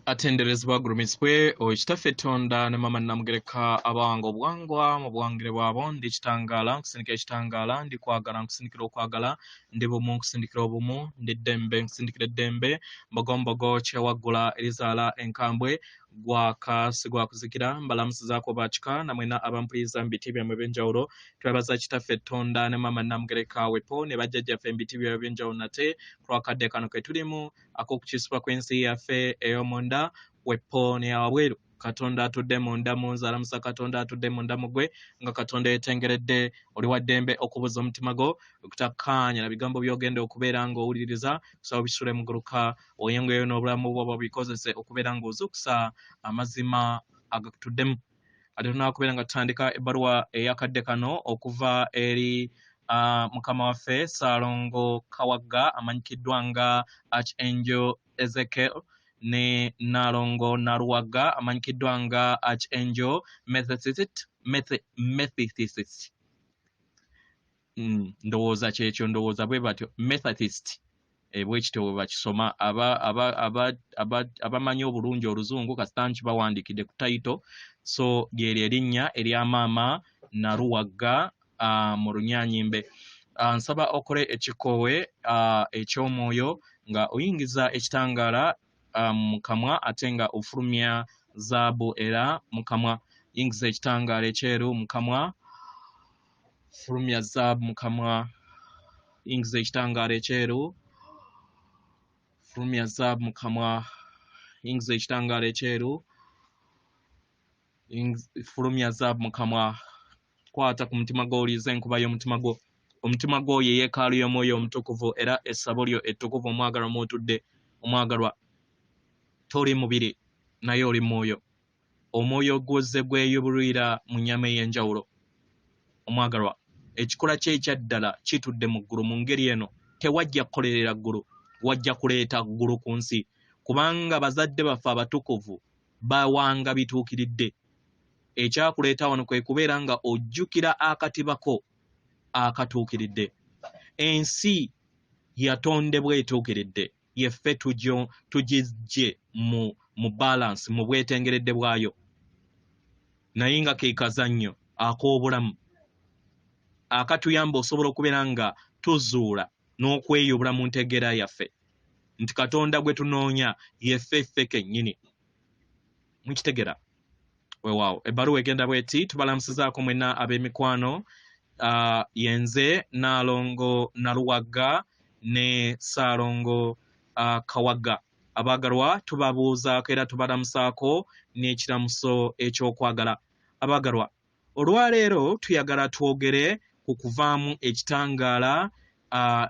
Atenderezebwa agulumizibwe oyo Kitaffe Tonda ne Maama Nnamugereka abawanga obuwangwa mu buwangire bwabo. Ndi kitangaala nkusindikira ekitangaala, ndi kwagala nkusindikira okwagala, ndi bumu nkusindikira obumu, ndi ddembe nkusindikira eddembe, mbogombogo kyewaggula erizaala enkambwe, gwaka sigwakuzikira. Mbalamusizaako bakika namwena abampuliriza mu biti byammwe eby'enjawulo. Twebaza Kitaffe Tonda ne Maama Nnamugereka wepo ne bajjajjaffe mu biti byabwe eby'enjawulo nate ku lwakadde kano ke tulimu ak'okukyusibwa kw'ensi yaffe ey'omunda wepo n'eyawabweru. Katonda atudde munda mu nze alamusa Katonda atudde munda mu gwe nga Katonda yeetengeredde. Oli wa ddembe okubuza omutima gwo okutakkaanya na bigambo by'ogenda okubeera ng'owuliriza, kusaba obisule muguluka oyengeyo n'obulamu bwo obikozese okubeera ng'ozuukusa amazima agakutuddemu. Ate tunaakubeera nga tutandika ebbaluwa ey'akadde kano okuva eri mukama waffe Ssaalongo Kawagga amanyikiddwa nga Archangel Ezekiel ne Nnaalongo Naluwagga amanyikiddwa nga Archangel Methodist. Ndowooza kyekyo, ndowooza bwe batyo Methodist bwe kityo bwe bakisoma. Abamanyi obulungi oluzungu kasita nkibawandiikidde ku title. So lyeryo erinnya erya maama Naluwagga mu Lunyanyimbe. Nsaba okole ekikoowe eky'omwoyo nga oyingiza ekitangaala mu kamwa ate nga ofulumya zaabu era mu kamwa. Yingiza ekitangaala ekyeru mu kamwa, fulumya zaabu mu kamwa. Yingiza ekitangaala ekyeru, fulumya zaabu mu kamwa. Yingiza ekitangaala ekyeru, fulumya zaabu mu kamwa. Kwata ku mutima gwo, owulirize enkuba y'omutima gwo. Omutima gwo ye yeekaalu y'omwoyo omutukuvu era essabo lyo ettukuvu omwagalwa mw'otudde. Omwagalwa, toli mubiri naye oli mwoyo. Omwoyo gwozze gweyubulwira mu nnyama ey'enjawulo. Omwagalwa, ekikula kye ekya ddala kitudde mu ggulu. Mu ngeri eno tewajja kukolerera ggulu, wajja kuleeta ggulu ku nsi, kubanga bazadde baffe abatukuvu bawanga bituukiridde. Ekyakuleeta wano kwe kubeera nga ojjukira akatibako akatuukiridde. Ensi yatondebwa etuukiridde, yeffe tugijje mu balance, mu bwetengeredde bwayo, naye nga ke kazannyo ak'obulamu akatuyamba osobola okubeera nga tuzuula n'okweyubula mu ntegeera yaffe nti Katonda gwe tunoonya yeffe ffe kennyini. Mukitegera? Weewaawo. Ebbaluwa egenda bweti: tubalamusizaako mwenna ab'emikwano. Yenze Nnaalongo Naluwagga ne Ssaalongo Kawagga. Abaagalwa, tubabuuzaako era tubalamusaako n'ekiramuso eky'okwagala. Abaagalwa, olwaleero tuyagala twogere ku kuvaamu ekitangaala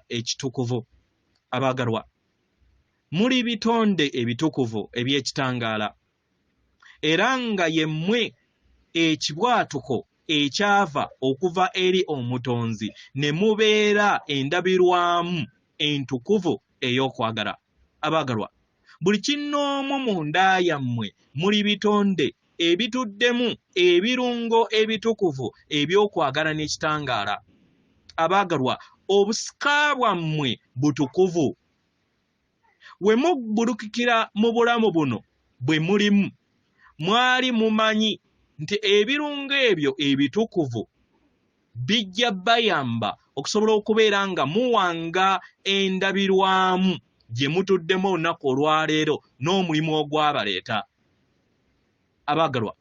ekitukuvu. Abaagalwa, muli bitonde ebitukuvu eby'ekitangaala, era nga yemmwe ekibwatuko ekyava okuva eri Omutonzi ne mubeera endabirwamu entukuvu ey'okwagala. Abaagalwa, buli kinnoomu munda yammwe muli bitonde ebituddemu ebirungo ebitukuvu eby'okwagala n'ekitangaala. Abaagalwa, obusika bwammwe butukuvu. We mubbulukikira mu bulamu buno bwe mulimu, mwali mumanyi nti ebirungo ebyo ebitukuvu bijja bayamba okusobola okubeera nga muwanga endabirwamu gye mutuddemu olunaku olwaleero n'omulimu ogwabaleeta. Abaagalwa,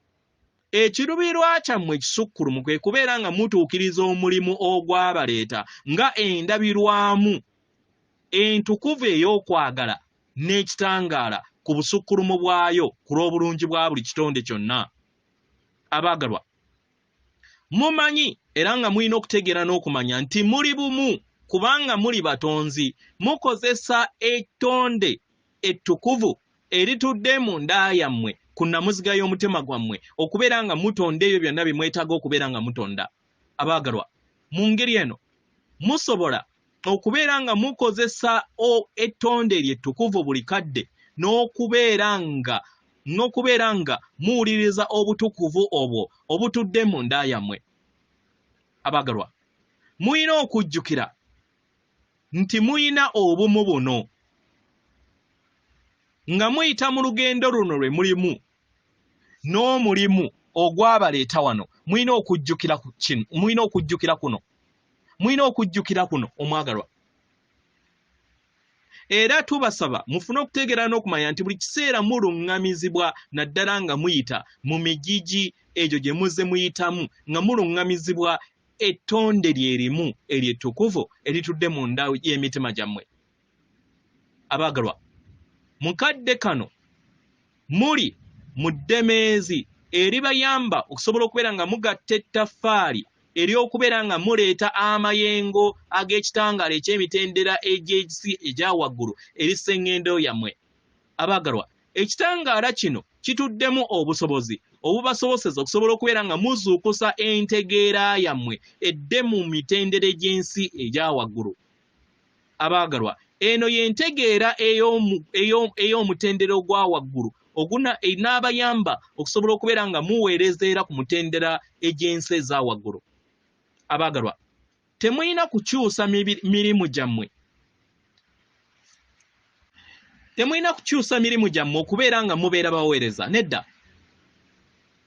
ekiruubirirwa kyammwe ekisukkulumu kwe kubeera nga mutuukiriza omulimu ogwabaleeta nga endabirwamu entukuvu ey'okwagala n'ekitangaala ku busukkulumu bwayo ku lw'obulungi bwa buli kitonde kyonna. Abaagalwa, mumanyi era nga mulina okutegeera n'okumanya nti muli bumu kubanga muli batonzi, mukozesa ettonde ettukuvu eritudde mu nda yammwe ku nnamuziga y'omutima gwammwe okubeera nga mutonda ebyo byonna bye mwetaaga okubeera nga mutonda. Abaagalwa, mu ngeri eno musobola okubeera nga mukozesa ettonde eryo ettukuvu buli kadde n'okubeera nga muwuliriza obutukuvu obwo obutudde mu nda yammwe. Abaagalwa, mulina okujjukira nti mulina obumu buno. Nga muyita mu lugendo luno lwe mulimu n'omulimu ogwabaleeta wano, mulina okujjukira kino, mulina okujjukira kuno, mulina okujjukira kuno, omwagalwa. Era tubasaba mufune okutegeera n'okumanya nti buli kiseera muluŋŋamizibwa, naddala nga muyita mu migigi egyo gye muzze muyitamu, nga muluŋŋamizibwa ettonde lye limu eryo ettukuvu eritudde mu nda y'emitima gyammwe. Abaagalwa, mu kadde kano muli mu ddemeezi eribayamba okusobola okubeera nga mugatta ettaffaali ery'okubeera nga muleeta amayengo ag'ekitangaala eky'emitendera egy'ensi egya waggulu eri sseŋŋendo yammwe. Abaagalwa, ekitangaala kino kituddemu obusobozi obubasoboseza okusobola okubeera nga muzuukusa entegeera yammwe edde mu mitendera egy'ensi egya waggulu. Abaagalwa, eno y'entegeera ey'omutendera ogwa waggulu enaabayamba okusobola okubeera nga muweereza era ku mutendera egy'ensi eza waggulu. Abaagalwa, temulina kukyusa mirimu gyammwe. Temulina kukyusa mirimu gyammwe okubeera nga mubeera baweereza. Nedda,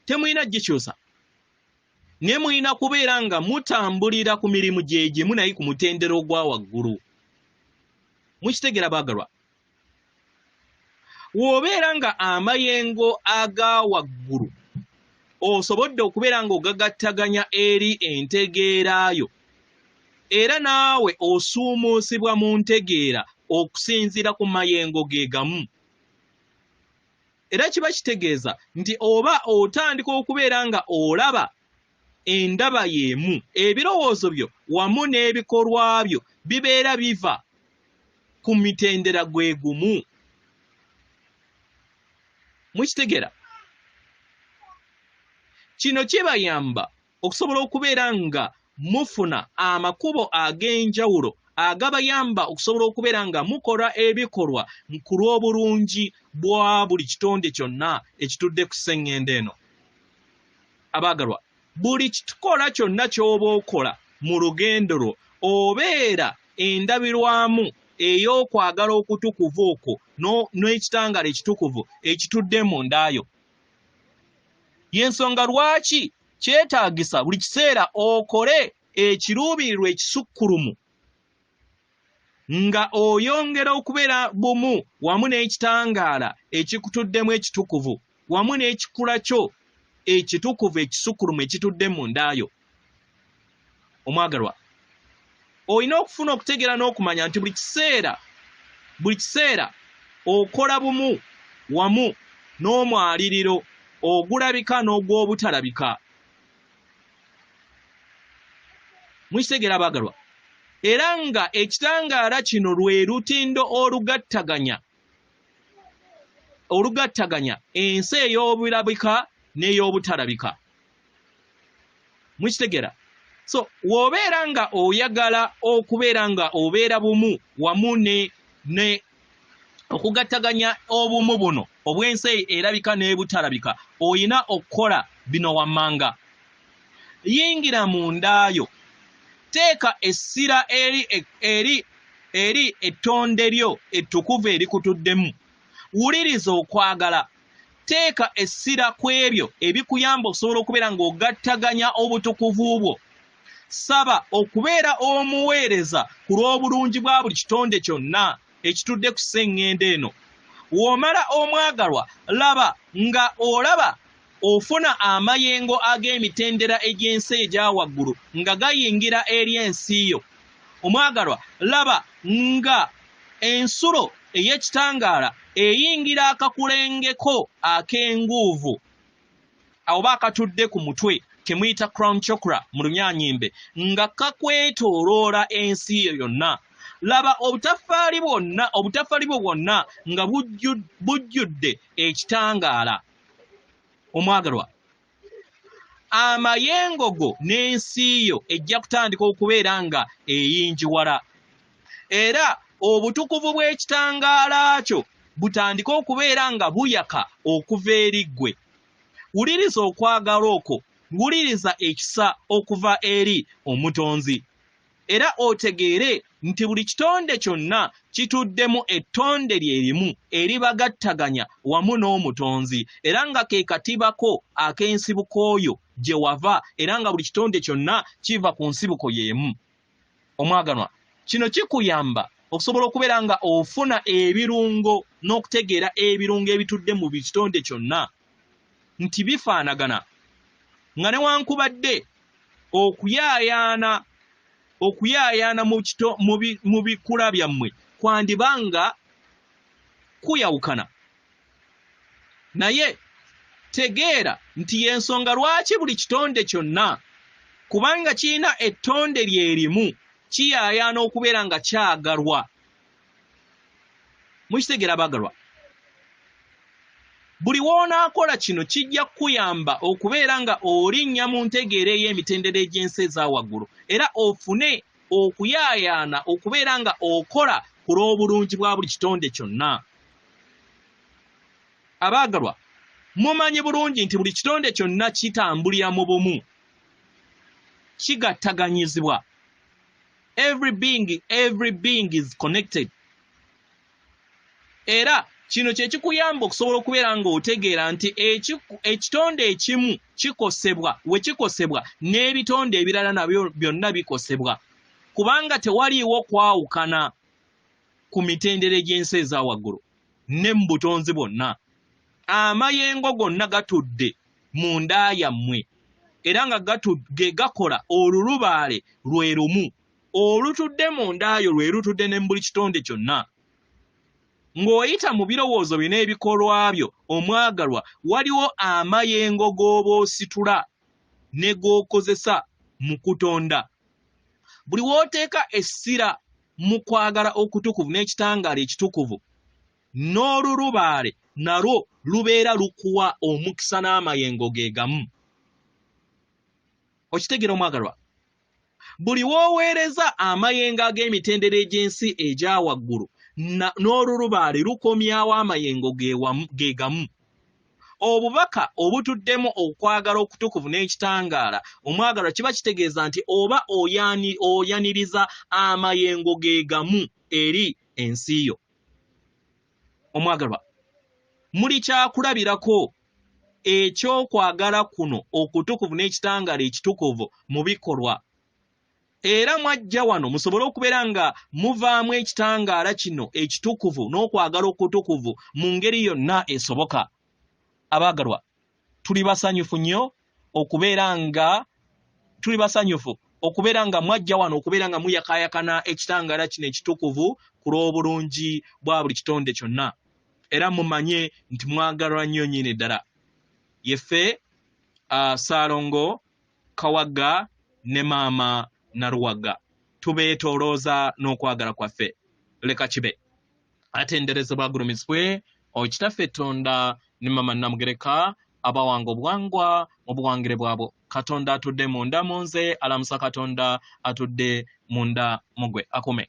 temulina gikyusa. Naye mulina kubeera nga mutambulira ku mirimu gye gimu naye ku mutendera ogwa waggulu. Mukitegeera baagalwa? W'obeera nga amayengo aga waggulu osobodde okubeera ng'ogagattaganya eri entegeera yo, era naawe osuumuusibwa mu ntegeera okusinziira ku mayengo ge gamu. Era kiba kitegeeza nti oba otandika okubeera nga olaba endaba y'emu, ebirowoozo byo wamu n'ebikolwa byo bibeera biva ku mitendera gwe gumu. Mukitegera? Kino kibayamba okusobola okubeera nga mufuna amakubo ag'enjawulo agabayamba okusobola okubeera nga mukola ebikolwa ku lw'obulungi bwa buli kitonde kyonna ekitudde ku sseŋŋendo eno. Abaagalwa, buli kikola kyonna ky'oba okola mu lugendo lwo obeera endabirwamu ey'okwagala okutukuvu okwo n'ekitangaala ekitukuvu ekitudde mu nda yo. Y'ensonga lwaki kyetaagisa buli kiseera okole ekiruubirirwa ekisukkulumu nga oyongera okubeera bumu wamu n'ekitangaala ekikutuddemu ekitukuvu wamu n'ekikula kyo ekitukuvu ekisukkulumu ekitudde mu nda yo. Omwagalwa, olina okufuna okutegeera n'okumanya nti buli kiseera okola bumu wamu n'omwaliriro ogulabika n'ogw'obutalabika. Mukitegeera abaagalwa? Era nga ekitangaala kino lwe lutindo olugattaganya ensi ey'obulabika n'ey'obutalabika. Mukitegera? So w'obeera nga oyagala okubeera nga obeera bumu wamu ne okugattaganya obumu buno obw'ensi erabika n'ebutalabika, olina okukola bino wammanga. Yingira mu ndaayo, teeka essira eri ettonde lyo ettukuvu erikutuddemu. Wuliriza okwagala, teeka essira ku ebyo ebikuyamba okusobola okubeera ng'ogattaganya obutukuvu bwo. Saba okubeera omuweereza ku lw'obulungi bwa buli kitonde kyonna ekitudde ku sseŋŋendo eno. W'omala omwagalwa, laba nga olaba ofuna amayengo ag'emitendera egy'ensi egya waggulu nga gayingira eri ensi yo. Omwagalwa, laba nga ensulo ey'ekitangaala eyingira akakulengeko ak'enguuvu oba akatudde ku mutwe ke muyita crown chakra mu Lunyanyimbe nga kakwetooloola ensi yo yonna. Laba obutaffaali bwo bwonna nga bujjudde ekitangaala. Omwagalwa, amayengo go n'ensi yo ejja kutandika okubeera nga eyingiwala, era obutukuvu bw'ekitangaala kyo butandike okubeera nga buyaka okuva eri ggwe. Wuliriza okwagala okwo, wuliriza ekisa okuva eri Omutonzi, era otegeere nti buli kitonde kyonna kituddemu ettonde lye limu eribagattaganya wamu n'Omutonzi, era nga ke katibako ak'ensibuko yo gye wava, era nga buli kitonde kyonna kiva ku nsibuko y'emu. Omwaganwa, kino kikuyamba okusobola okubeera nga ofuna ebirungo n'okutegeera ebirungo ebitudde mu buli kitonde kyonna nti bifaanagana, nga newankubadde okuyaayaana okuyaayaana mu kito mu bikula byammwe kwandiba nga kuyawukana, naye tegeera nti y'ensonga lwaki buli kitonde kyonna, kubanga kirina ettonde lye limu, kiyaayaana okubeera nga kyagalwa. Mukitegeera abaagalwa? Buli w'onaakola kino kijja kukuyamba okubeera nga olinnya mu ntegeera ey'emitendera egy'ensi eza waggulu era ofune okuyaayaana okubeera nga okola ku lw'obulungi bwa buli kitonde kyonna. Abaagalwa, mumanyi bulungi nti buli kitonde kyonna kitambulira mu bumu, kigattaganyizibwa. Every being, every being is connected. Era kino kye kikuyamba okusobola okubeera ng'otegeera nti ekitonde ekimu kikosebwa, we kikosebwa n'ebitonde ebirala nabyo byonna bikosebwa, kubanga tewaliiwo kwawukana ku mitendera egy'ensi eza waggulu ne mu butonzi bwonna. Amayengo gonna gatudde mu nda yammwe era nga ge gakola olulubaale lwe lumu olutudde mu nda yo lwe lutudde ne mu buli kitonde kyonna. Ng'oyita mu birowoozo byo n'ebikolwa byo, omwagalwa, waliwo amayengo g'oba ositula ne g'okozesa mu kutonda. Buli w'oteeka essira mu kwagala okutukuvu n'ekitangaala ekitukuvu, n'olulubaale nalwo lubeera lukuwa omukisa n'amayengo ge gamu. Okitegeera omwagalwa? Buli w'oweereza amayengo ag'emitendera egy'ensi egya waggulu n'olulubaale lukomyawo amayengo ge gamu. Obubaka obutuddemu okwagala okutukuvu n'ekitangaala, omwagalwa, kiba kitegeeza nti oba oyaniriza amayengo ge gamu eri ensi yo. Omwagalwa, muli kyakulabirako eky'okwagala kuno okutukuvu n'ekitangaala ekitukuvu mu bikolwa. Era mwajja wano musobole okubeera nga muvaamu ekitangaala kino ekitukuvu n'okwagala okutukuvu mu ngeri yonna esoboka. Abaagalwa, tuli basanyufu nnyo okubeera nga tuli basanyufu okubeera nga mwajja wano okubeera nga muyakaayakana ekitangaala kino ekitukuvu ku lw'obulungi bwa buli kitonde kyonna. Era mumanye nti mwagalwa nnyo nnyini ddala. Yeffe Ssaalongo Kawagga ne Maama Naluwagga tubeetoolooza n'okwagala kwaffe. Leka kibe. Atenderezebwa agulumizibwe Kitaffe Tonda ne Mama Namugereka abawanga obuwangwa mu buwangire bwabwo. Katonda atudde munda mu nze alamusa Katonda atudde munda mu gwe. Akume.